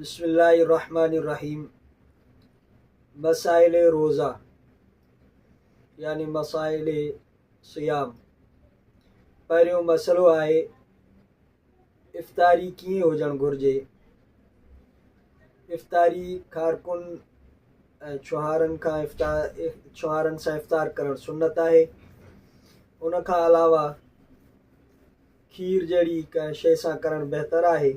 بسم الله الرحمن الرحيم مسائل روزه يعني مسائل صيام. پهريون مسئلو آهي افطاري ڪيئن هجڻ گهرجي. افطاري کارڪن ۽ ڇهارن کان افطار ڇهارن سان افطار ڪرڻ سنت آهي. ان کان علاوه کير جهڙي ڪنهن شيء سان ڪرڻ بهتر آهي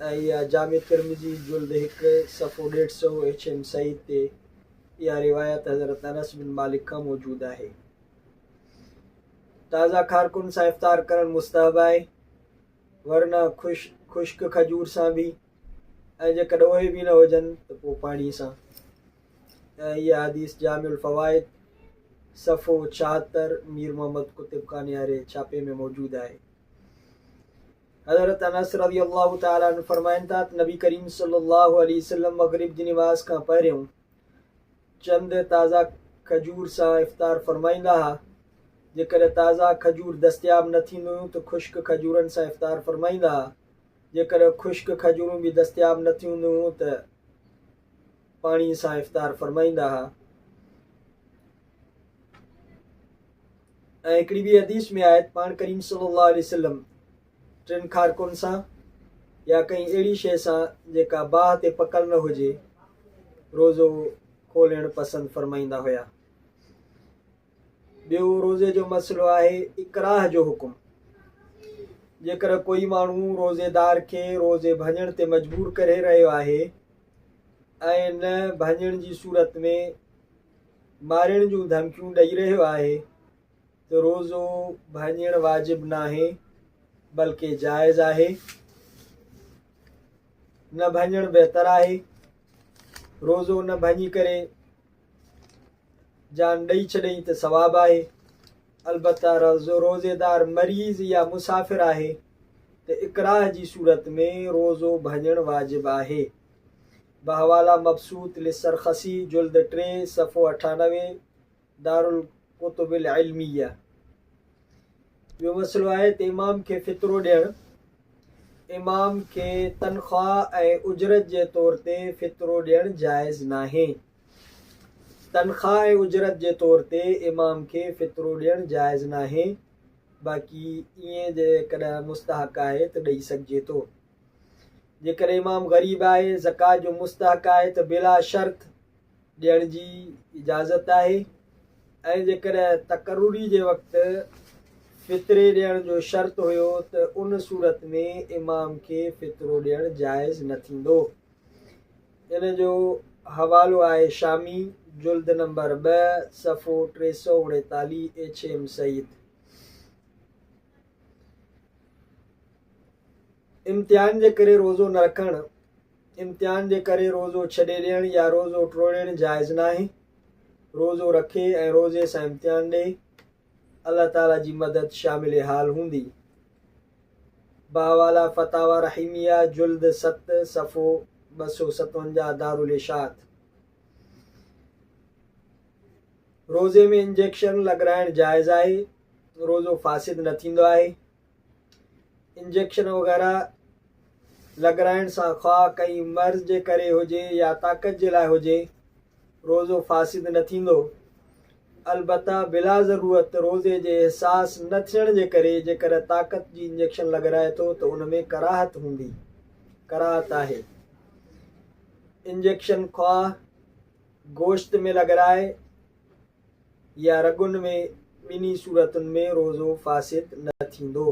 ۽ اها جامع ترمذي جلد هڪ صفحو ڏيڍ سئو ايڇ ايم سعيد تي اها روايت حضرت انس بن مالڪ کان موجود آهي. تازا کارڪن سان افطار ڪرڻ مستحب آهي ورنه خشڪ کجور سان به ۽ جيڪڏهن اهي به نه هجن ته پوء پاڻي سان. ۽ اها حديث جامع الفوائد صفحو 76 مير محمد ڪتب خاني واري ڇاپي ۾ موجود آهي. حضرت انس رضي الله تعالٰي عنه فرمائن ٿا ته نبي ڪريم صلي الله عليه وسلم مغرب جي نماز کان پهريون چند تازا کجور سان افطار فرمائيندا ها. جيڪڏهن تازا کجور دستياب نه ٿينديون هيون ته خشڪ کجورن سان افطار فرمائيندا ها. جيڪڏهن خشڪ کجورون به دستياب نه ٿينديون هيون ته پاڻي سان افطار فرمائيندا ها. ۽ هڪڙي ٻي حديث ۾ آهي ته پاڻ ڪريم صلي الله عليه وسلم ٽن کارڪن سان يا ڪنهن اهڙي شيء سان جيڪا باهه تي پڪل نه هجي روزو کولڻ پسند فرمائيندا هيا. ٻيو روزي جو مسئلو آهي اڪراهه جو حڪم. جيڪڏهن ڪوئي ماڻهو روزيدار کي روزي ڀڃڻ تي مجبور ڪري رهيو آهي ۽ نه ڀڃڻ جي صورت ۾ مارڻ جون ڌمڪيون ڏئي رهيو آهي ته روزو ڀڃڻ واجب ناهي بلڪه جائز آهي. نه ڀڃڻ بهتر آهي. روزو نه ڀڃي ڪري جان ڏئي ڇڏئين ته ثواب آهي، البته روزيدار مريض يا مسافر آهي ته اڪراهه جي صورت ۾ روزو ڀڃڻ واجب آهي. بحواله مبسوط للسرخسي جلد 3 صفحو 98 دارالڪتب العلميه. ٻيو مسئلو آهي ته امام کي فطرو ڏيڻ، امام کي تنخواه ۽ اجرت جي طور تي فطرو ڏيڻ جائز ناهي. تنخواه ۽ اجرت جي طور تي امام کي فطرو ڏيڻ جائز ناهي، باقي ائين جيڪڏهن مستحق آهي ته ڏئي سگهجي ٿو. جيڪڏهن امام غريب آهي، زڪوات جو مستحق آهي ته بلا شرط ڏيڻ جي اجازت آهي ۽ جيڪڏهن تقرري جي وقت فطري ڏيڻ جو شرط هيو ته ان صورت ۾ امام کي فطرو ڏيڻ جائز نه ٿيندو. ان جو حوالو آهي شامي، جلد نمبر 2، صفحو 339، ايڇ ايم سيد. امتحان جي ڪري روزو نه رکڻ، امتحان جي ڪري روزو ڇڏي ڏيڻ يا روزو ٽوڙڻ جائز ناهي. روزو رکي ۽ روزي سان امتحان ڏئي، الله تعالي جي مدد شامل حال هوندي. بحواله فتاويٰ رحيميه جلد 7 صفحو 257 دارالاشاعت. روزي ۾ انجيڪشن لڳرائڻ جائز آهي، روزو فاسد نه ٿيندو آهي. انجيڪشن وغيره لڳرائڻ سان خواهه ڪنهن مرض جي ڪري هجي يا طاقت جي لاء هجي، روزو فاسد نه ٿيندو. البته بلا ضرورت روزي جي احساس نه ٿيڻ جي ڪري جيڪڏهن طاقت جي انجيڪشن لڳرائي ٿو ته ان ۾ ڪراهت هوندي، ڪراهت آهي. انجيڪشن خواهه گوشت ۾ لڳرائي يا رڳن ۾ ٻنهي صورتن ۾ روزو فاسد نه ٿيندو.